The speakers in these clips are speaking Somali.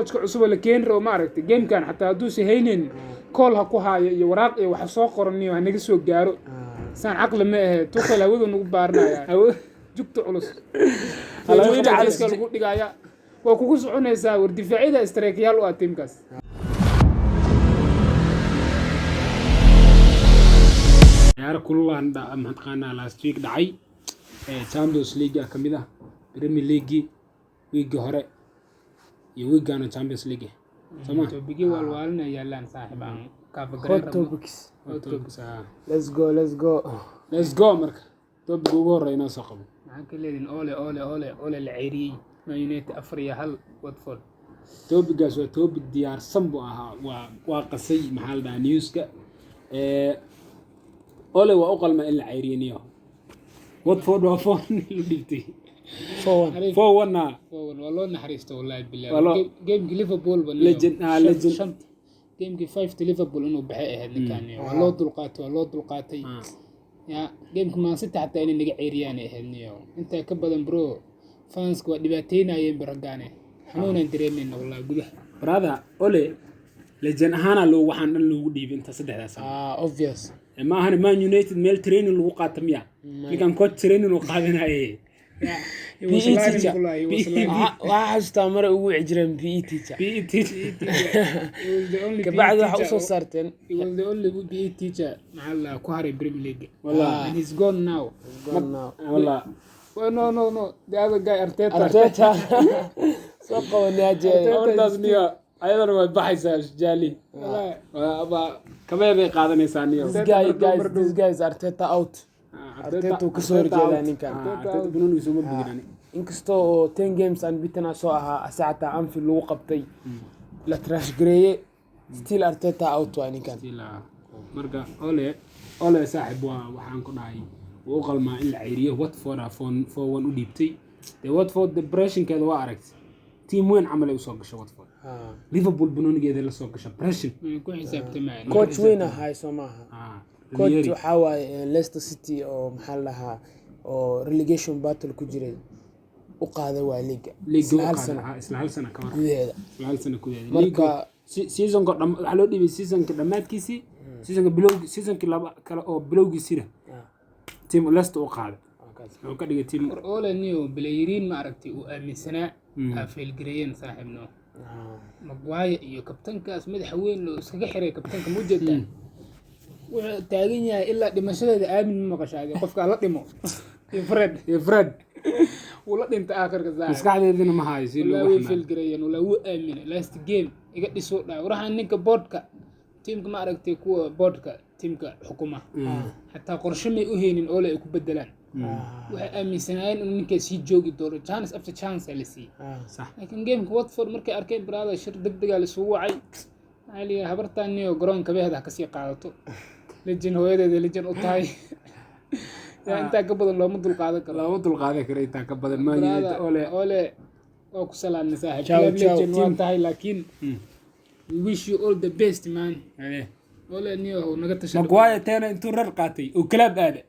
Coachka cusub oo la keeni rabo, ma aragtay, gamekan xataa hadduusan haynin, kool ha ku haayo iyo waraaq iyo waxa soo qoraniyo ha naga soo gaaro. Saan caqli ma ahe. Tuchel hawadu nagu baaranaya, jugta culus Jugta culus. Jugta lagu dhigaya waa kugu soconaysaa. War difaacyada strikeyaal u ah tiimkaas. Ciyaaro kululaan mataqaanaa last week dhacay ee Champions League ah ka mid ah Premier League wiigii hore iyo wiigana Champions League ah, soo ma? Topicyo waalwaalina yaalaan, saaxiib, aan Hot topics. Hot topics, ah. Let's go, let's go. Let's go. Marka topic ugu horeeya inoo soo qabo. Maxaan ka leedihin Ole, Ole, Ole, Ole la ceyriyey? Man United 4-1 Watford. Topigaas waa topic diyaarsan buu ahaa, waa qasay, maxaa la dhahaa, newska. Ole waa u qalma in la ceyriyo niyo. Watford waa 4-0 u dhigtay. 4-1. 4-1 na. Waa loo naxariista, wallahi billahi. Waa Gamekii Liverpool ba Legend, ah, legend. Shanta gamekii five to Liverpool inuu baxay ahayd ninkan. Waa loo dulqaatay, waa loo dulqaatay. Ya gameka Man City xataa inay naga ceyriyaan ay ahayd niyo. Intaa ka badan, bro, fanska waa dhibaateynayeen baragaane, xanuunaan dareemayna wallahi gudaha. Brother, Ole legend ahaana loo waxaan dhan loogu dhiibay inta saddexdaas sano. Ah, obvious. Ma ahan Man United meel training lagu qaato miya? Ninkan coach training uu qaadanaye. He was PE lying, teacher. wallahi, he was lying. Waxaa xasuustaa mare ugu wici jireen PE teacher. PE teacher. He was the only PE Kabacdi waxa teacher usoo saarteen. He was the only PE teacher, maxaa la dhahaa, ku haray Premier League. Wallah. And he's gone now. Gone now. Wallah. Well, no, no, no, the other guy, Arteta. Arteta soo qabanay aje. Hortaas niyo ayadana way baxaysaa jaali. Wallahi. Waa kabee bay qaadanaysaa niyo. This guy, guys, this guy is Arteta out. Arteta uu kasoo horjeedaa ninkan. Arteta banoonigiisa uma bogin ani. Inkastoo oo 10 games unbeaten ah soo ahaa, ase xataa Anfield lagu qabtay, la trash gareeye, still Arteta out waa ninkan. Marka Ole saaxib, waa waxaan ku dhahay wuu u qalmaa in la ceyriyo. Watford ah 4-1 u dhiibtay. Dee Watford depressionkeeda waa aragtay, team weyn camal ay usoo gasho Watford. Liverpool banoonigeeda la soo gasho pressure. Ku xisaabtamayaan. Coach weyn ahaay, soo maaha? Ah, Coach Ranieri. waxaa waaye Leicester City oo maxaa la dhahaa oo relegation battle ku jiray u qaaday waa liiga Liiga isla u hal qaaday, sano isla hal sano ka hor gudaheeda. Isla hal sano gudaheeda. Seasonka waxaa loo dhiibay seasonka dhammaadkiisii, seasonka bilowgi, seasonkii laba kale oo bilowgiisina team Leicester u qaaday, wuxuu ka dhigay team. War Ole niyo playeriin, ma aragtay, uu aaminsanaa aa failgareeyeen, saaxiibno. Maguire iyo kabtankaas madaxa weyn oo iskaga xiray kabtanka, ma ujeedaa? Wuxuu taagan yahay ilaa dhimashadeeda aamin ma maqashaade qofka la dhimo iyo Fred. Iyo Fred. Wuu la dhintay aakhirka, saaxiib. Maskaxdeedina ma hayo si Walaa loogu way xamaalo. failgareeyeen. Walaa wuu aaminay, last game iga dhisoo dhaa. Waxaan ninka boardka tiimka, ma aragtay, kuwa boardka tiimka xukuma xataa qorshe may u haynin Ole ay ku bedelaan. Waxay aaminsanaayeen inuu ninkaas sii joogi doono, chance after chance aa la siiyey. Laakiin gameka Watford markay arkeen, brother, shir degdegaa laisugu wacay. Maxaa la yidhi, habartaan niyo garoonka beehda ha kasii qaadato, legend hooyadeeda legend u tahay. Yaa intaa ka badan looma dulqaadan karo. Looma dulqaadan karo intaa ka badan Man United. Brother, Ole. Ole waa ku salaamnay, saaxiib. Ciao, Club ciao, legend waa team. tahay, laakiin we wish you all the best, man. Ole niyo naga tasha. Maguire teena intuu rar qaatay oo club aada.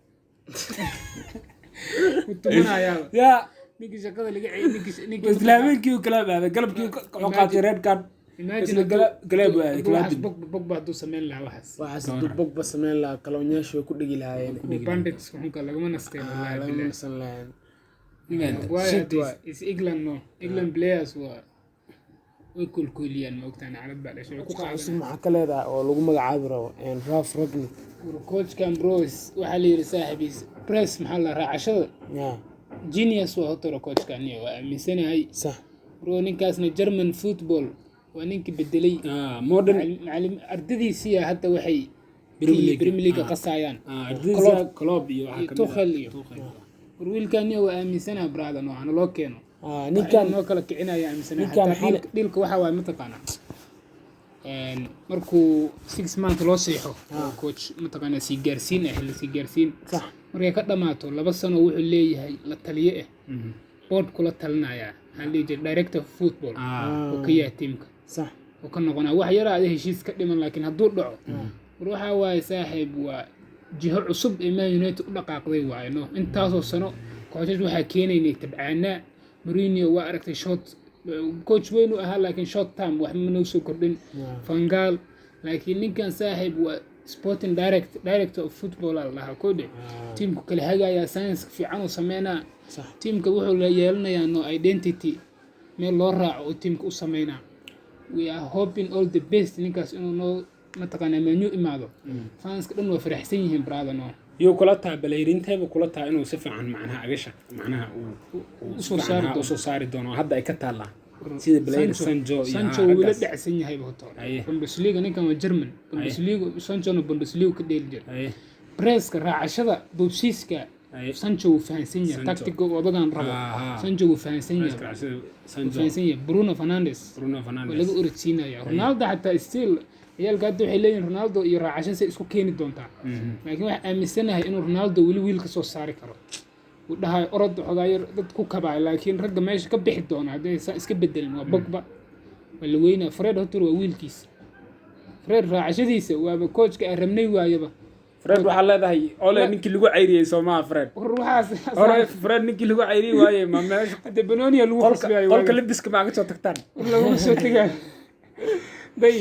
Ku tumanayaaba. Yaa. Ninkii shaqada laga ceeyay, ninkii Islaaminkii uu club aada, galabkii wuxuu qaatay red card. Imagine Isla club uu aaday. hadduu waxaas Club. Pogba hadduu sameyn lahaa waxaas. Waxaas hadduu Pogba sameyn lahaa, kaloonyaashu way ku dhegi lahaayeen. Kuwa bandits xunka lagama nasteen, wallahi Lagama billahi. nasan lahayn. Maguire Shit hadda waay. is England, no England players waa way kulkuliyaan, ma ogtahay, naclad baa dhashay, way ku Cusub qaadan. Maxaa ka leedahay oo lagu magacaabi rabo Ralf Rangnick? Coachkan, bros, waxaa la yidhi saaxibiis press, maxaa la raacashada genius waa hotoro coachkan niyo, waa aaminsanahay. Bro, ninkaasna German football waa ninkii bedelay. Modern. Macallim ardadiisiya hadda waxay Premier League. Premier League qasayaan. Ardayda Klopp iyo waxaa iyo kamid ah. Tuchel iyo Tuchel. War wiilkan niyo waa aaminsanahay, brother, noocan loo keeno Ninkan noo kala kicinaya aaminsanahay. Ninkan xataa dhilka waxaa waaye, mataqaanaa, markuu 6 month loo seexo oo coach, mataqaanaa, sii gaarsiin ah, xilli sii gaarsiin markay ka dhamaato 2 sano, wuxuu leeyahay la taliye ah, board kula talinaya, maxaa la dhihi jiray, director of football oo ka yahay tiimka oo ka noqonaya. Wax yaraa ada heshiis ka dhiman, laakiin hadduu dhaco, war waxaa waaye, saaxiib, waa jiho cusub ee Man United u dhaqaaqday waaye. No, intaasoo sano coaches waxaa keenaynay tabcaanaa. Mourinho waa aragtay short Coach weyn u ahaa, laakiin short term wax ma noo soo kordhin. Van Gaal, laakiin ninkan, saaxiib, waa sporting director of football aa la dhahaa kode. Tiimku kala hagayaa, science fiican uu sameynaa. Tiimka wuxuu la yeelanayaa no identity, meel loo raaco oo tiimka u sameynaa. We are hoping all the best ninkaas inuu noo mataqaanaa Man U imaado. Fanska dhan waa faraxsan yihiin, brother, no. Yuu kula taha baleyrinteebu kula taha inuu si fiican macnaha aga shaq macnaha uu si usoo fiican saari doono. Usoo saari doono hadda ay ka taallaa sida Blair, Sancho iyo Sancho wuu la raggaas. dhacsan yahay horta. Bundesliga ninkan waa German, Bundesliga Sanchona Bundesliga ka dheeli jira. Presska, raacashada, boobsiiska. Sancho wuu fahansan yahay. Sancho. Tactiga odagan rabo. Sancho wuu fahansan yahay. Presska Wuu Sancho. fahansan yahay. Bruno Fernandes Bruno waa Fernandes. laga orodsiinaya. Ronaldo xataa still, ciyaalka hadda waxay leeyihin Ronaldo iyo raacasho say isku keeni doontaa, laakiin waxaan aaminsanahay inuu Ronaldo weli wiil ka soo saari karo, uu dhahayo orod waxoogaa yar dad ku kabaayo. Laakiin ragga meesha ka bixi doona hadday saa iska bedelin waa Pogba, waa la weynaa. Fred Hotter waa wiilkiisa. Fred raacashadiisa waaba coachka aan rabnay waayaba. Fred waxaa leedahay Ole ninkii lagu cayriyey soo maaha Fred? War waxaas Hore Fred ninkii lagu cayriyey waaye ma meesha hadda banooniya lagu qolka khasbayo. Qolka lebiska ma aga soo tagtaan? War laguma soo tegayo day.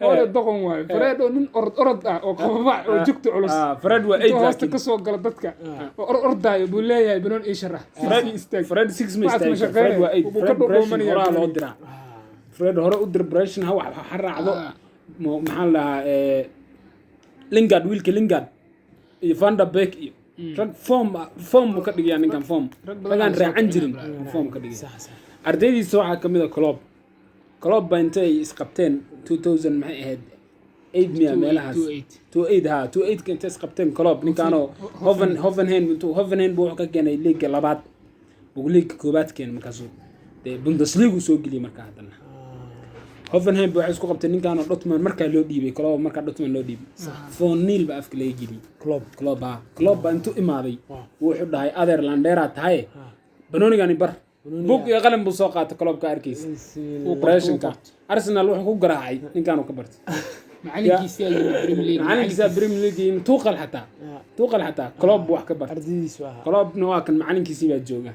Ole doqon waayo. Fred oo nin orod orod ah oo qababac oo jugta culus Fred waa eight intuu hoosta laakiin ka soo galo dadka oo or ordaayo buu leeyahay banoon ii sharax. Fred sii istaag. Fred six ma Waxaas ma istaagi karo. Fred waa eight. Wuu ka Fred pressure dhuudhuumanaya horaa loo banooni. diraa. Fred hore u dir, pressure ha wax ha raacdo. Maxaa la dhahaa, Lingard, wiilka Lingard iyo Van der Beek iyo rag form buu ka dhigayaa ninkan, form Rag badan ragaan oo soo raacan jirin kicina. form ka dhigaya. Sax sax. Ardaydiisa waxaa kamid a Klopp. Klopp baa intay isqabteen 2000 maxay ahayd, 8 miya meelahaas? 28. 28 ha, 28 ka intay isqabteen Klopp ninkaanoo Hoffenheim, intuu Hoffenheim buu wuxuu ka keenay liiga labaad buu liiga koobaad keenay, markaasuu dee Bundesliga uu soo geliyey. Markaa haddana Hoffenheim ba waxay isku qabteen ninkaanoo Dortmund markaa loo dhiibay. Klopp markaa Dortmund loo dhiibay, 4-0 baa afka laga geliyey. Klopp. Klopp ha, Klopp baa intuu imaaday wuxuu dhahay, "Adeer, landheeraa tahaye, banoonigani bar." Bug iyo qalin buu soo qaatay Klopp ka arkaysa. Pressionka Arsenal wuxuu ku garaacay ninkaanuu ka bartay. Macalinkiisii ayaa yimid Premier League. Macalinkiisa Premier League yimid, Tuchel xataa, Tuchel xataa Klopp buu wax ka bartay. Ardaydiisu ahaa. Kloppna waa kan, macalinkiisii baa jooga.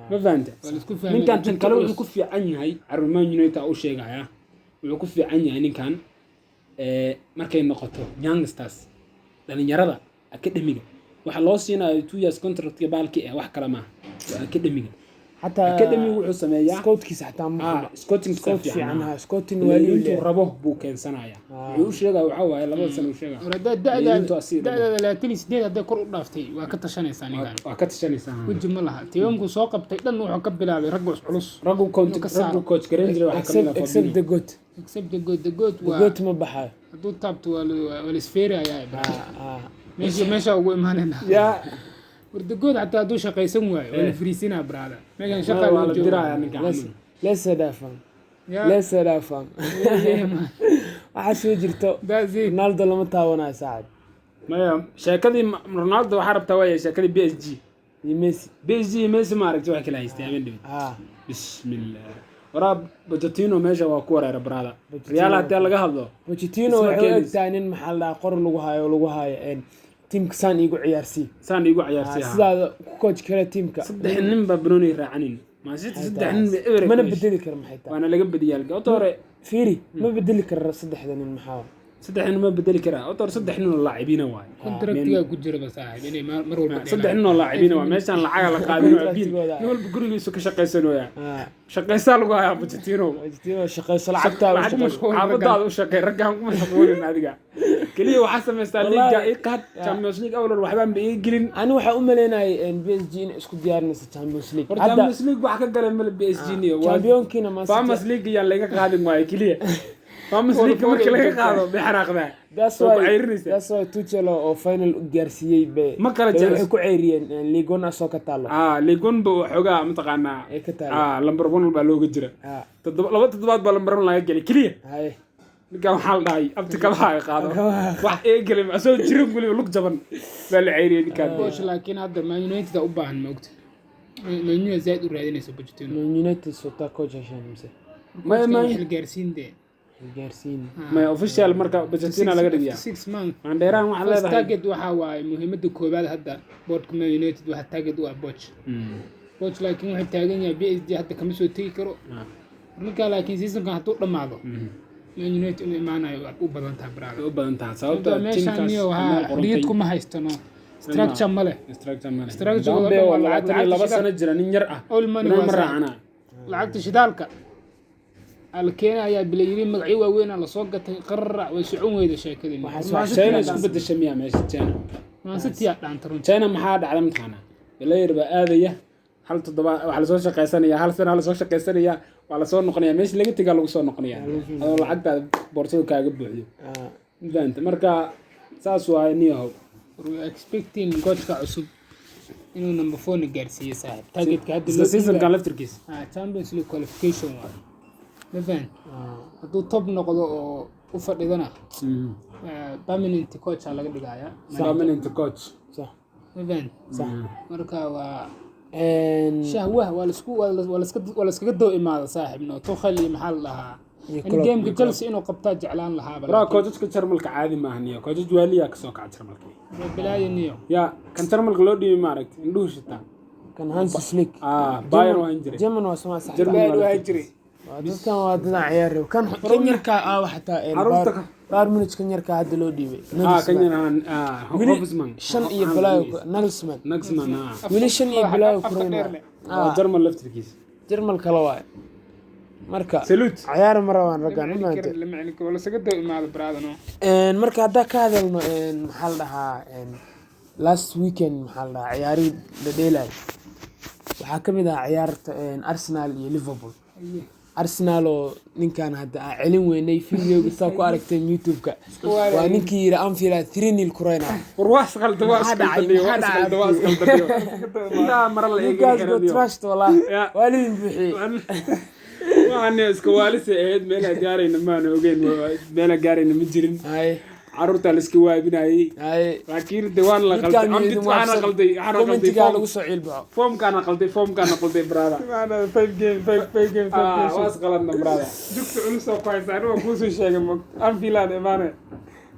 Ma fahanta? Waa la isku fahmay. Ninkan tan Jugta kale culus. wuxuu ku fiican yahay carruur Man United u sheegaya, wuxuu ku fiican yahay ninkan markay noqoto youngsters, dhalinyarada academiga waxa loo siinayo 2 years contractka baalki eh, wax kale maaha, waa academiga. Xataa Academiga wuxuu sameeyaa scoutkiisa xataa ma xumo. Scouting Scout fiican. Fiican ha, scouting waali uu intuu leeyahay. Rabo buu keensanaya. Wuxuu u sheegaya waxaa waaye 2da sano uu sheegaya. War haddaad Intuu da'daada asiga rabo. da'daada 28 hadday kor u dhaaftay, waa ka tashanaysaa ninkan. Waa ka tashanaysaa. Weji ma laha. Tiimamku soo qabtay dhan wuxuu ka bilaabay ragga culus Raggu coach Inuu ka saaro. Raggu coach garan jiray waxaa kamid except ah except Fabinho. the goat. Except the goat, the goat. The Waa goat ma baxayo. Hadduu taabto waa la isfeerayaa. Meesha ugu imaanayna. Ya. War the goat xataa hadduu shaqaysan waayo waa la fariisinaa, brother. Meeshan shaqa waa loo la joogaa. dirayaa ninka camal. Leesa dhaafan. Ya. Leesa dhaafan, waxaa soo jirto. That's it. Ronaldo lama taabanayo, saacad. Maya, sheekadii Ronaldo waxaa rabtaa waaya sheekadii PSG Iyo Messi. PSG iyo Messi, ma aragti wax kala haystay habeen dhawey? Bismillah, waraa Pochettino meesha waa ku wareera, brother. Pochettino. Real haddii laga hadlo Pochettino Isma waxay u keenayso. egtahay nin maxaa la dhahaa qor lagu hayo tiimka saan iigu ciyaarsii. Saan iigu ciyaarsii. Sidaada ku coach kale tiimka. Saddex nin baa banooni raacanin Man City, saddex nin bay ever Mana bedeli karo, maxay tahay? Waana laga badiyaa horta hore. Fiiri, ma bedeli karo saddexda nin, maxaa? Saddex nin ma bedeli karaa horta hore, saddex nin oo laacibiina waaye. Contractiga ku jira ba, saaxiib, inay mar walba Saddex nin oo laacibiina waa meeshaan lacaga la qaadin waa biil. Contractigooda. Nin walba gurigiisu ka shaqaysanooyaa, shaqaysaa lagu hayaa Pochettino. Pochettino shaqayso, lacagtaada u Lacag shaqayso. mashquul, xaafadaada u shaqeey, raggaan kuma mashquulin. Adiga keliya waxaa samaystaa Wallahi. liiga ii qaad, Champions League awlar waxbaan ba ii gelin. Ani waxaa u maleynayay PSG inay isku diyaarinayso Champions League. Hor Hadda Champions League wax ka galay male PSG niyo. Championkiina Man City. Farmers League yaan laga qaadin waaye keliya. Farmers League marka laga qaado bay xanaaqdaa. That's Waa ku why ceyrinaysaa. That's why Tuchel oo final u gaarsiiyey bay Ma kala bay jecel. Waxay ku ceyriyeen Ligue 1 asoo ka taalo. Ligue 1 ba waxoogaa mataqaanaa Ay ka taalo. Number one baa looga jira. Toddoba 2 toddobaad baa number one laga gelay keliya. Haye. Ninkan waxaa la dhahay abti kabaha ay qaado. Kabaha. Wax ee gelay ma soo jirin, weliba lug jaban baa la ceyriyay ninkan. Coach, laakiin hadda Man United u baahan, ma ogta? Man United zaid u raadinaysa Pochettino. Man United sota coach heshaan mise? Xil gaarsiin dee. Gaarsiin. Maya, official marka Pochettino laga dhigayaa. 6 month. Mandheeraan waxaa First leedahay target waxaa waaye muhiimadda koowaad hadda boardka Man United, waxaa target u ah Poch. Poch laakiin wuxuu taagan yahay PSG hadda kama soo tegi karo. Ninkaa laakiin seasonkan hadduu dhammaado, Man United inuu imaanayo waad u badan tahay, brother. U badan tahay sababta Sababtoo meeshaan teamkaas niyo meel waxaa qorantay. xorriyad kuma haystano, structure ma leh. Structure ma leh. Structure Mbappe wada waa dhan waa 22 lacagta sano jira, nin yar ah. All money Inuu waa ma saaxiib. raacana. Lacagta shidaalka aa la keenayaa, bilayiri magacyo waaweyn aa lasoo gatay, qararac way socon weyda sheekadii. Waxaa China isku bedeshay miyaa meesha China? Man City aa dhaanta runtii. China maxaa dhacda mataqaanaa? Player baa aadaya hal toddoba, waxaa lasoo shaqaysanaya hal sana, lasoo shaqaysanaya, waa lasoo noqonaya, meesha laga tegaa lagu soo noqonaya adoo lacagtaada boorsadu kaaga buuxdo. Ma fahanta? Marka saas waaye niyahow. We are expecting coachka cusub inuu number 4 na gaarsiiyo, saaxiib, targetka hadda isla loo seasonkan dhiibay. Laftirkiisa. Ah, Champions League qualification waaye, ma fahan? Hadduu top noqdo oo u fadhidana, permanent coach aa laga dhigayaa. Permanent coach. Sax. Ma fahan? Sax. Marka waa shahwah waa laisku waa la- waa laska waa laskaga daba imaada, saaxiibno Tuchel iyo maxaa la dhahaa. Iyo In Klopp, gameka Chelsea inuu qabtaa jeclaan lahaaba. Braa, coachka Jarmalka caadi maaha niyo. Coachaj waaliyaa kasoo kaca Jarmalka. Waa bilaayo niyo. Yaa kan Jarmalka loo dhiibay, ma aragtay? Indhuhu shitaa. Kan Hansi Flick. Ah, Bayern waan jiray. German waa Soomaa, sax. German. Bayern waa jiray. Waa dadkan, waa dadaan ciyaar rabo. Kan yarka ah xataa Carruurta Bayern Munich, kan yarka hadda loo dhiibay. Ah, kan yar ah. Weli Hofsman. shan iyo balaayo Nagelsmann. Nagelsmann, ah. Weli shan iyo balaayo Afka kureyna. dheer leh. Waa Jarmal laftirkiisa. Jarmal kale waaye marka. Salute. Ciyaar ma rabaan raggan, ma Lama fahamtay? celin karo, lama celin karo, waa lasaga daba imaada, brother, no. Marka haddaa ka hadalno, maxaa la dhahaa, last weekend, maxaa la dhahaa, ciyaarihii la dheelayo waxaa ka mid ah ciyaarta Arsenal iyo Liverpool. Arsenal oo ninkan hadda aan celin weynay, videoga saa ku aragteen YouTube-ka, waa ninkii yidhi Anfield 3-0 kureyna. War waa isqalda, waa Maxaa dhacay? isqalda, waa Maxaa dhacay? isqalda, waa isqalda. Intaa mara la eegi Ninkaas go karaniyo. trashed wallah. Ya. Waa lidin buuxiyey. Waxaan iska waalisa ahayd, meelaa gaarayna maana ogeyn, meelaa gaarayna ma jirin. Haye. Carruurtaa la iska waabinayay. Haye. Laakiin de waan la qalday. Midkaan Camdi idin waxaana waafsan. qalday, waxaana qalday Commentigaa lagu soo ciilbaxo. Foomkaana qalday, foomkaana qalday, brother. Maana five game, five, five game, five Ah, game. waa isqaladna, brother. Jugta culus oo ku haysa, anigu waan kuusoo sheegay mog Anfield imaane,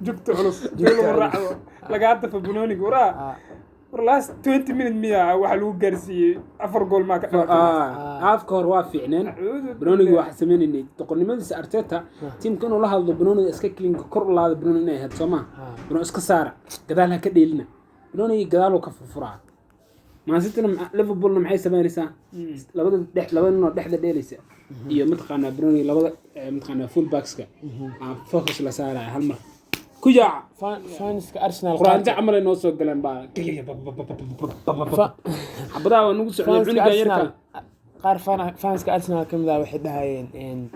jugta culus meel lagu raacdo lagaa dafa banooniga waraa. War last 20 minute miya waxaa lagu gaarsiiyey afar gool maa ka dhalatay? Ah, haafka hore waa fiicneen. Banooniga waxaa sameynaynay doqonnimadiisa Arteta, tiimka inuu la hadlo, banooniga iska cleanka kor u laada, banooni inay ahayd soo maa, banooni iska saara, gadaal ha ka dheelina, banooniga gadaaluu ka furfuraa. Man City-na Liverpoolna maxay sameynaysaa? Labada dhex, labada nin oo dhexda dheelaysa iyo mataqaanaa banooniga labada mataqaanaa full backska aa focus la saaraya, hal mar ku yaaca. Fanska Arsenal Quraanjo camal ay noo soo galeen baa xabadaha waa nagu socday. Fanska Cunuga yarka. Arsenal qaar, fanska Arsenal ka mid ah waxay dhahayeen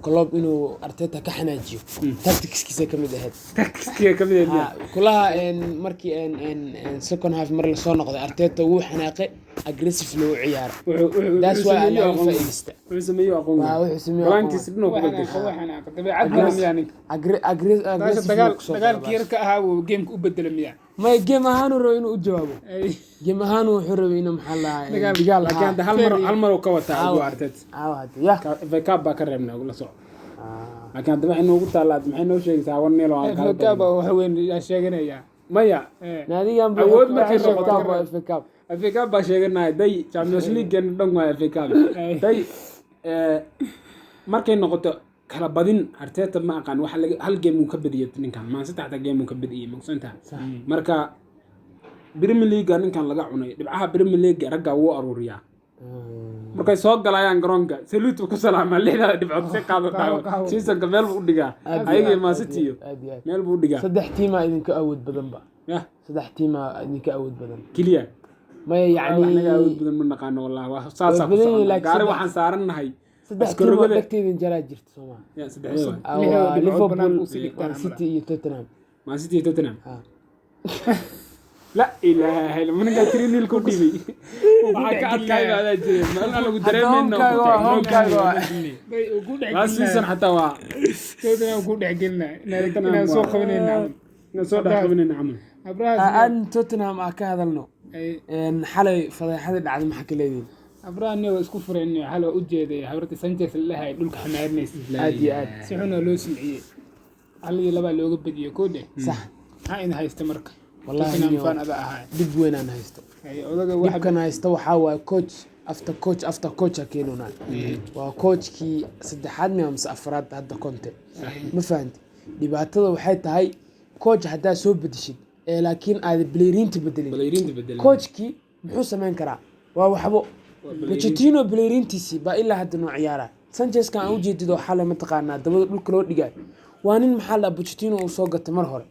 Klopp inuu Arteta ka xanaajiyo tacticskiisa ka mid ahayd. Tacticskiga ka mid ah. Ha, kulaha markii second half mar lasoo noqday, Arteta wuu xanaaqay, aggressive loo ciyaaro. Wuxuu That's why sameeyey laga aqoon. faa'iidaysta. Wuxuu sameeyey aqoon. Waa, wuxuu sameeyey aqoon. Balaankiisa dhan oo ku bedeshay. Waxaan dabeecad mala miyaa ninka? Taasha Aggressive dagaal kusoo dagaalkii yarka ahaa wuu gameka u bedela miyaa? May, game ahaan uu rabay inuu u jawaabo. Ay. Game ahaan wuxuu rabay inuu, maxaa la dhahaa, Dagaal. dagaal. Laakiin hadda hal mar uu ka wataa ugu Arteta. Aawa hadda ya. FA Cup baa ka reebnay, la soco. Laakiin hadda waxay noogu taallaa, maxay noo sheegaysaa? 1-0 oo aan kala FA Cup badno. waxa weyn yaa sheeganayaa. Maya. Naadigan Awood markay waxay noqoto. sheegtaa waa FA Cup. FA Cup baa sheeganaya day, Champions League dhan waa FA Cup day. Markay noqoto kala badin, Arteta ma aqaan waxa laga hal game uu ka badiyay ninkan Man City, xataa game uu ka badiyay maqsanta. Marka Premier League ninkan laga cunay dhibcaha Premier League, ragga wuu aruuriyaa. Markay soo galayaan garoonka, salute ku salaamaa, lixdaa dhibcood si qaado dhago, seasonka meel buu u dhigaa ayaga iyo Man City iyo Aad iyo aad. meel buu u dhigaa. Saddex tiimaa idinka awood badan ba. Yah. Saddex tiimaa idinka awood badan. Keliya. Maya. Wax naga awood Yacni badan ma naqaano wallahi, waa saasaa ku Way badan yihiin, soconaa laakiin gaari waxaan saarannahay saddex tiim oo askarogada. dhagteedin jaraa jirta Soomaa. Ya, saddexdee waay. Ah, Lixda waa dhibcood Liverpool, banaanka usii dhigtaan Man camal. City iyo Tottenham. Man City iyo Tottenham. Ha. La ilaaha illa ninkaa 3-0 ku dhibay, waxaa ka adkaay baa adaa jiray meel aan lagu dareemayno. Homekaaga waa, homekaaga waa. Bay ugu dhex Last season xataa waa Tottenham ku dhex gelinaa inaan soo qabanayna camal. Inaan soo dhex qabanayna camal. Habrahaas Aan Tottenham ah ka hadalno. Ay. Xalay fadeexadii dhacday maxaa ka leedihin? Habraha waa isku fureen, xal waa u jeeday habrta Sanchez la dhahay dhulka xamaarinaysa. Aad iyo aad. Si xun oo loo silciyey, hal iyo labaa looga badiyey koo dheh. Sax. Maxaa idin haysta marka? Wallahi Tottenham niyo. fan ada ahaa. Dhib weyn aan haysto. Ay, odaga waxa Dhibkan haysta waxaa waaye coach after coach after coach aa keenonaa. Waa coachkii saddexaad miya mise afraad hadda Conte? Ma fahanti? Dhibaatada waxay tahay, coach haddaa soo bedeshid ee laakiin aada playeriinta bedelin, Playeriinta bedelin, coachkii muxuu samayn karaa? Waa waxbo. Pochettino playeriintiisii baa ilaa hadda noo ciyaara. Sanchezkan aan ujeedid oo xalay mataqaanaa dabada dhulka loo dhigayo waa nin, maxaa la, Pochettino uu soo gatay mar hore.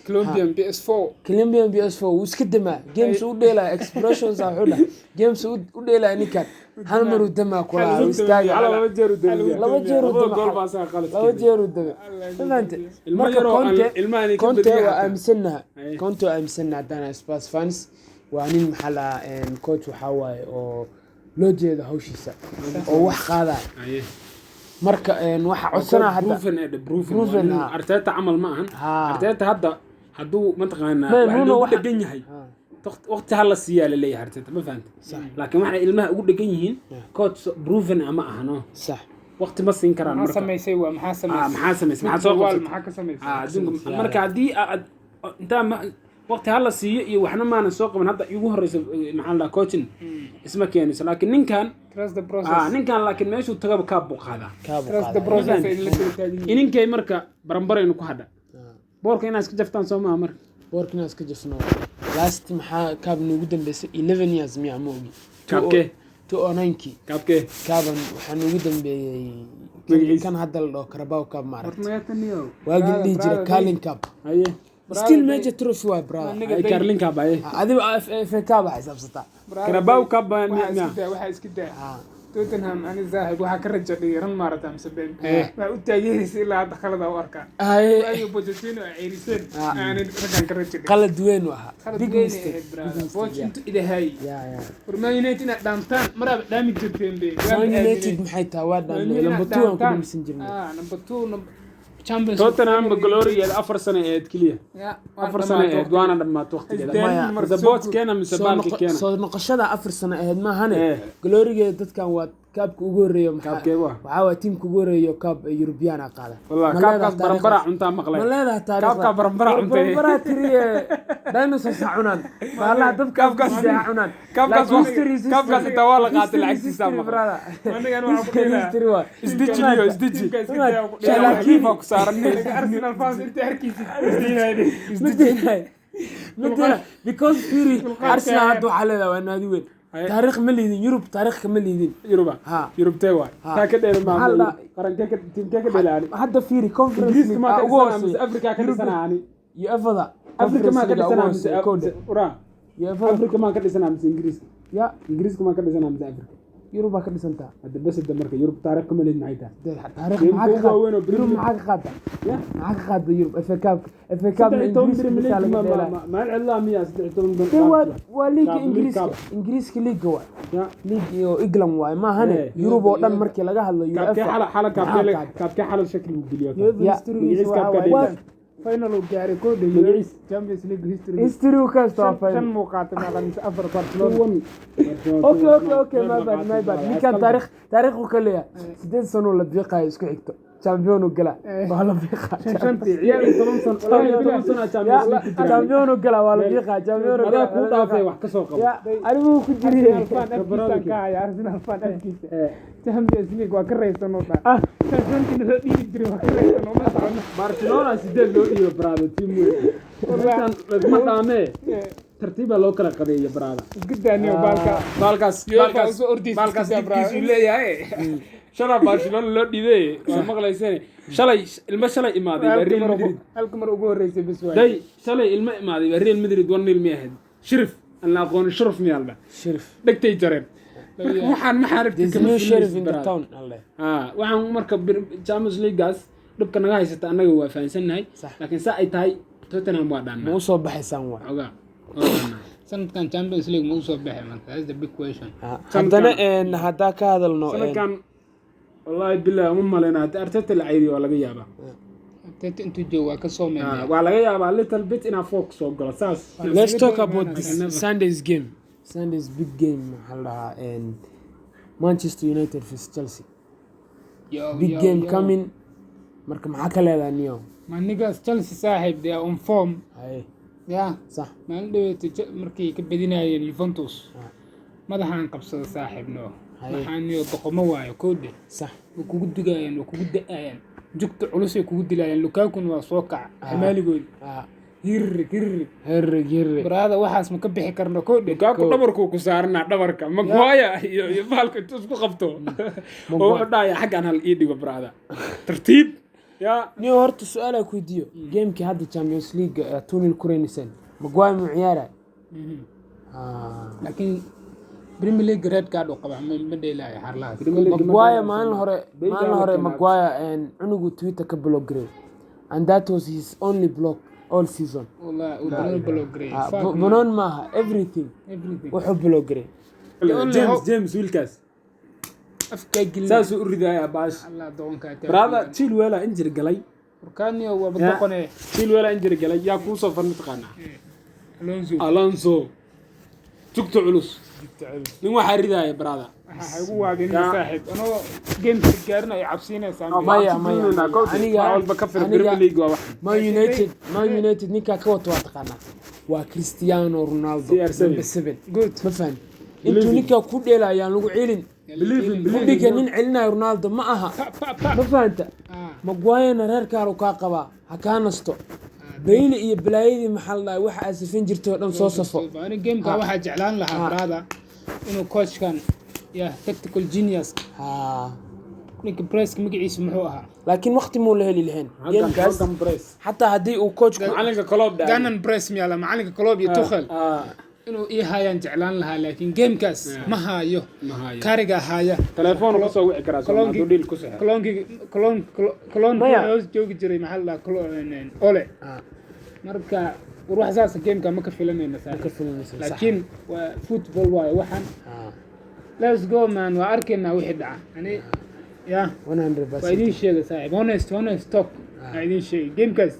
Colombian PS4. Colombian PS4 wuu iska damaa, games u dheelaya, expressions ah, wuxuu dhahay games u dheelaya. Ninkan hal mar uu damaa kula uu istaaga. Laba jeer uu damiya. Laba jeer uu Labada dama. gool baa asaga qalad Laba keenay. jeer uu dame, ma fahante? Ilmo Marka yaroo aan Conte ilmahan ka Conte badiya waa xataa. aaminsanaha. Aye. Conte waa aaminsanaha haddana Spurs fans. Waa nin, maxaa la, coach waxaa waaye oo loo jeedo hawshiisa oo wax qaadaya. Aye. Marka waxa codsanaa hadda Proven ee proven. Proven, Waa nin ha. Arteta camal ma ahan. Ha. Arteta hadda hadduu mataqaanaa Ma, waxa Nuno loogu dhegan yahay, waqti hala siiyaa la leeyahay Arteta, ma fahanta? Laakiin waxay ilmaha ugu dhegan yihiin coach proven ama ahano. Waqti ma siin karaan. Maxaa Marka samaysay? Waa maxaa samaysay? Maxaa samaysay? Maxaa soo Football qabsatay? Maxaa ka samaysay? Adduunka marka haddii aad intaa waqti hala siiyo iyo waxna maanan soo qaban hadda igu horeysa, maxaa la dhahaa, coaching isma keenayso. Laakiin ninkan Trust the process. Ninkan laakiin meeshuu tagaba kaab buu qaadaa. Kaabu Trust the qaadaa. process ay la soo taagan yihiin. Ininkay marka barambaraynu ku hadha boorka inaad iska jaftaan soo maaha marka? Boorkina iska jafno. Last maxaa kaab noogu dambeysay? 11 years miya? Ma ogi. Kaabkee? 2009kii. Kaabkee? Kaaban waxaa noogu dambeeyey Magaciisa? kan hadda la dhaho Carabao Cup, ma aragta? Warmayataniyow. Waagii la dhihi jiray Brother, Carling Cup. Haye. Still major trophy waay, brother. Aniga Ay, Carling Cup, haye. Adiba FA Cup aa xisaabsataa. Brother, Carabao Cup baa waxaa miya? iska daa, waxaa iska daa. Tottenham Tottenham ani saaxiib waxaa ka rajo dhigay ran maarata mise been? Waxaa u taageeraysa ilaa hadda khalada u arkaa. Waagii Pochettino ay ceyriseen, aanan raggan ka rajo dhigin. Qalad weyn u ahaa. Khalad Big weyn ay mistake. ahayd, Big brother. mistake, Poch yeah. intuu idahaayey. Yeah. War Man United inaad dhaamtaan maraaba dhaami jirteen be. Man United maxay tahay? Waa dhaamnay, number two aan ku dhimsan jirnay. Number two, Champions Tottenham ba glorigeeda 4 sano eed keliya. Yeah, waa 4 sano dhammaatay eed waana dhammaatay waqtigeeda. Maya. Mise boot keena mise Soo baalki keena? Soo noqoshada 4 sano ahayd maahane. Eh. Glorigeeda dadkan waa kaabka ugu horeeyo. Kaabkee waa? Waxaa waa teamka ugu horeeyo kaab European a qaada. Wallah, Ma kaabkaas leedahay barambara taariikhdaas? Cuntaa maqlay. Ma leedahay taariikhda? Kaabkaa barambara cuntay. Barambara tiriye, dinosaurs ha cunaan, baalaha dabka ha cunaan. Kaabkaas Laakiin history is kaabkaas history. xitaa waa la qaatay History is lacagtiisa history, maqlay. brother. Anigan waxaan ku History dhihi lahaa. history waa. Isdeji niyo, isdeji. Teamka iska Imaad. daa ku dhihi lahaa. Laakiin- Baa ku saaran. Arsenal fans inta harkiisa. Ma deenayo, ma deenayo, because fiiri, Arsenal hadda waxaa leedahay waa naadi weyn. Haye. Taariikh ma liidin Yurub, taariikh kama liidin. Yuruba. Ha. Yurubtee waay? Ha. Taa ka dheeri Maxaa maa la- qarankee ka teamkee ka dheelaani? Hadda fiiri, Conference Ingiriiska League maa aa ka ugu dhisanaa mise hooseeya. Africa ka dhisanaa ani? UEFA-da Africa maa ka Conference League aa ugu dhisanaa mise hooseeya kowdha. Ura. UEFA-da. Africa maa ka dhisanaa mise Ingiriiska? Ya. Ingiriiska maa ka dhisanaa mise Africa? Yurub baa ka dhisantaa. Hadda bes hadda marka Yurub taariikh kama leed maxay tahay? Dee, taariikh Game maxaa ka ugu waaweyn oo qaad Yurub? Premier Maxaa ka qaada? Ya. Maxaa ka qaada Yurub? FA Cup, FA Cup 13 Ingiriiska Premier bisaa League laga dheelaa. maalin cidlaa miyaa 13? Dee, waa liiga Cup, League Ingiriiska. Cup. Ingiriiska liiga waay. Ya. Liig iyo England waay maahane. Eh. Yurub oo dhan markii laga hadlo Kaabkee UEFA xala xala maxaa kaabkee qaada? kaabkee xala shakli uu geliyo? Ya. History-giisa Magaciis waxaa kaabka waaye dheelaa. final uu gaaray kooda Magaciis? Champions League history. History uu ka haysto waa Shan final. muu qaatay maaqa mise afar Barcelona. Okay, my bad, my bad. Ninkan taariikh uu ka leeyahay, 8 sano la biiqayo isku xigto, champion uu galaa, waa la biiqaa. Shantii ciyaar. 10 sano, wallaahi 10 sano Champions League ku jiraan. Champion uu galaa, waa la biiqaa, champion uu Adaa galaa. kuu dhaafay wax ka soo qabo. Ya, anigu ku jiriye. Arsenal fan afkiisa ka haya, Arsenal fan afkiisa. Champions League waa ka raysan oo dhan. Shantii loo dhiibi jiray waa ka raysan oo ma socono. Barcelona sideed loo dhiibo, brother, team weyn. Meeshan laguma dhaamee, tartiibaa loo kala qadeeya, brother. Iska daaniyo baalka. Baalkaas UEFA baalkaas usoo ordaysa baalkaas iska daa, brother. dibkiisuu leeyahay. Shalay Barcelona loo dhiibay waa maqlayseen. Shalay ilmo shalay imaaday baa Real Madrid. Halka mar ugu horeysay bes waay. Day, shalay ilmo imaaday baa Real Madrid 1-0 mi ahayd? Shirif aan la aqoonin, shuruf miyaa la dhaha? Sheriff. Dhegtay jareen. Marka waxaan maxaa rabtay? There's Kama no sheriff fulinaysid, in the brother. town alle. Waxaan marka Champions League-gaas dhibka naga haysata annaga waa fahansannahay. Sax. Laakiin saa ay tahay Tottenham waa Ma dhaannaa. u soo baxaysaan waay? Xogaa waa dhaannaa. Sanadkan Champions League ma usoo baxay marka? That's the big question. Haddana haddaa ka hadalno Sanadkan wallaahi billahi uma maleyna. Haddii Arteta la cayriyo waa laga yaabaa. Arteta intuu joogo waa ka soo meemaya. Waa laga yaabaa little bit inaa folk soo galo saas. Let's talk about this Sunday's game, Sunday's big game. Maxaa la dhahaa, Manchester United vs Chelsea. Yo, Big yo, game yo. coming. Marka maxaa ka leedahay niyo? Ma niggas Chelsea saaxiib, they are on form. Haye. Yeah. Sax. Maalin dhaweeto markay ka badinayeen Juventus. Madaxaan qabsada, saaxiibno. Haye. Waxaaniyo doqomo waayo koodhe. Sax. Way kugu dugayaan, way kugu da'ayaan, jugta culusay kugu dilayaan. Lukakun waa soo kaca xamaaligoodi. Hirrig hirrig. Herrig herrig. Baraada, waxaas ma ka bixi karno koodhe. Lukaku dhabarkuu ku saaranaa, dhabarka Maguire iyo bahalka intuu isku qabto oo wuxuu dhahaya xaggan hal ii dhigo, brother, tartiib yaa. Niyo, horta su-aal ku weydiiyo: gamekii hadda Champions League 2-0 ku reynayseen, Maguire muu ciyaaray? Laakiin Premier League red card uu qabaa, ma dheelaayo xarlahaas. Maguire maalin hore Maguire cunugu Twitter ka block gareey, and that was his only block all season. Wallahi uu banoon block gareey. Fuck, man. Banoon maaha, everything. Everything. Wuxuu block gareey. James, James wiilkaas. Afkaa gelin. Saasuu u ridayaa baash. Allah doqonkaa. Brother, Chilwell injury galay. Furkaaniyo waaba doqone. Chilwell injury galay, yaa kuu soo far mataqaanaa? Alonso. Alonso, jugta culus nin waxaa ridaaya, brother. Waxaa igu waabinin, saaxiib, anoo gameka gaarin ay cabsiinaysaa. Maya, maya, aniga walba ka fir Premier League waa wax. Man United ninkaa ka wato waa taqaanaa, waa Cristiano Ronaldo. CR7. Number 7. Good. Ma fahan intuu ninkaa ku dheela ayaan lagu celin. Believe in, believe. Kudhiga nin celinayo Ronaldo ma aha. Pa pa pa. Ma fahanta? Maguire-na reerkaalu kaa qabaa, ha kaa nasto. Bailey iyo balaayadii, maxaa la dhahay, waxa aad safin jirtay oo dhan soo safo. Ani gameka waxaa jeclaan lahaa, brother, inuu coachkan ya tactical genius, ninka presska magaciisa muxuu ahaa? Laakiin waqti muu la heli lahayn gamekaas. Halkan press. Xataa haddii uu coachku macalinka Klopp dhahay. Ganan press miyaala macalinka Klopp iyo Tuchel inuu ii haayaan jeclaan lahaa, laakiin gamekaas ma haayo. Ma haayo. Kariga haaya. Telefoon ka soo wici karaa soo hadduu dhiil ku saxo. Koloonkii koloon koloon Maya. hoos joogi jiray, maxaa la dhahaa, Ole. Marka war wax saasa gameka ma ka filanayna, ka saaxiib. filanaysa, sax. Laakiin waa football waaye waxaan. Let's go, man, waa arkaynaa wixii dhaca. Ani ya 100%. waa idiin sheegay, saaxiib, honest, honest talk waa idiin sheegay. Gamekaas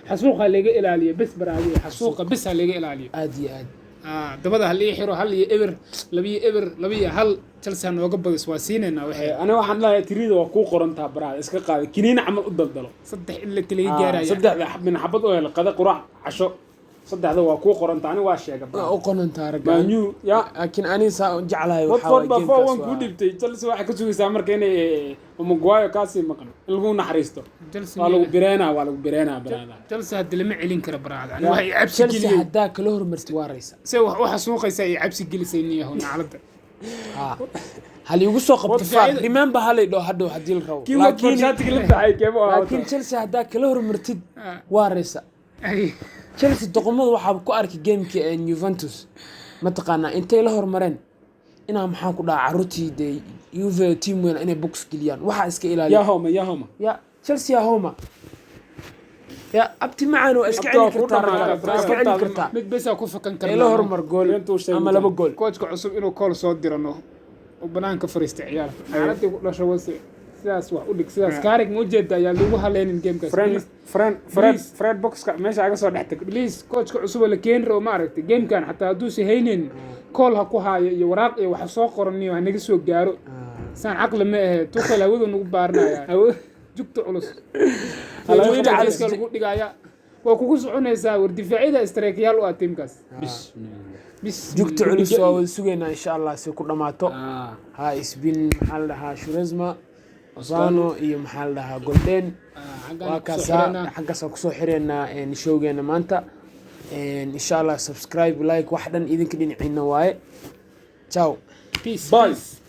xasuuqa laga ilaaliyo bes, baraawiye, xasuuqa bes ha laga ilaaliyo. Aad iyo aad. Dabada hal ii xiro, 1-0, 2-0, 2-1, Chelsea ha nooga badis, waa siinaynaa waxay. Aniga waxaan leeyahay tirida waa kuu qorantaa, brother, iska qaada kiniin camal u daldalo. Saddex in la kaliya gaaraya. Saddexda min xabad oo hel, qada, quraac, casho, saddexda waa kuu qorantaa, aniga waa sheega. Waa u qonantaa ragga. Man U ya. Laakiin ani saa u jeclahay waxaa Watford waaye baa 4-1 gamekaas kuu waa dhibtay. Chelsea waxay ka sugaysaa marka inay Maguire kaasii maqan in lagu naxariisto. Chelsea Waa lagu bireenaa, waa lagu bireenaa, brother. Chelsea hadda lama celin karo, brother, ani waxay cabsi Chelsea geliyey. Haddaa kala hormartid waa raysa. Se wax u xasuuqaysaa ay cabsi gelisay niyahow nacladda. Hal igu soo qabto Difaacyada- faar, remember, halay dhaho hadhow haddii la rabo. Kii Watford shaatiga la baxay keema oo Laakiin Chelsea haddaa kala hormartid waa raysa. Ay. Chelsea doqomada waxaa ku arkay gamekii ee Juventus, mataqaanaa, intay la hormareen inaa, maxaa ku dhaca, carruurtii dee Juve team weyn inay box geliyaan, waxaa iska ilaaliya. Yahoma, yahoma. Ya Chelsea homa ya abti macaan, waa iska Abti waa celin ku kartaa dhamaatay, ragga, waa iska celin kartaa. Mid besaa ku fakan Ee la karnaa. hormar gool Intuu sheegay ama laba gool. Coachka cusub inuu kool soo dirano oo banaanka fariista ciyaarta, xaaladii ku dhasho wase sidaas wax u dhig, sidaas kaarig ma ujeeda ayaa lagu haleynin gamekaas. Fred Please. Fred Fred. Please. Fred boxka meesha aga soo dhex tag. Please, coachka cusub oo la keeni rabo, ma aragtay, gamekan xataa hadduusa haynin kool ha ku haayo iyo waraaq iyo waxa soo qoraniyo ha naga soo gaaro. Saan caqli ma ahe, Tuchel hawadu nagu baaranaya, jugta culus jugta lagu dhigaya waa kugu soconaysaa. War difaacyada strikeyaal u ah tiimkaas. Bismillah. Jugta culus waa wada sugaynaa insha Allah si ku dhamaato. Ha isbin, maxaa la dhahaa, Shuresma Ozano iyo, maxaa la dhahaa, Golden. Waa kaasaa, xaggaasaan kusoo xireynaa showgeena maanta insha Allah. Subscribe, like, wax dhan idinka dhinaciina waaye. Ciao. Peace. Boys.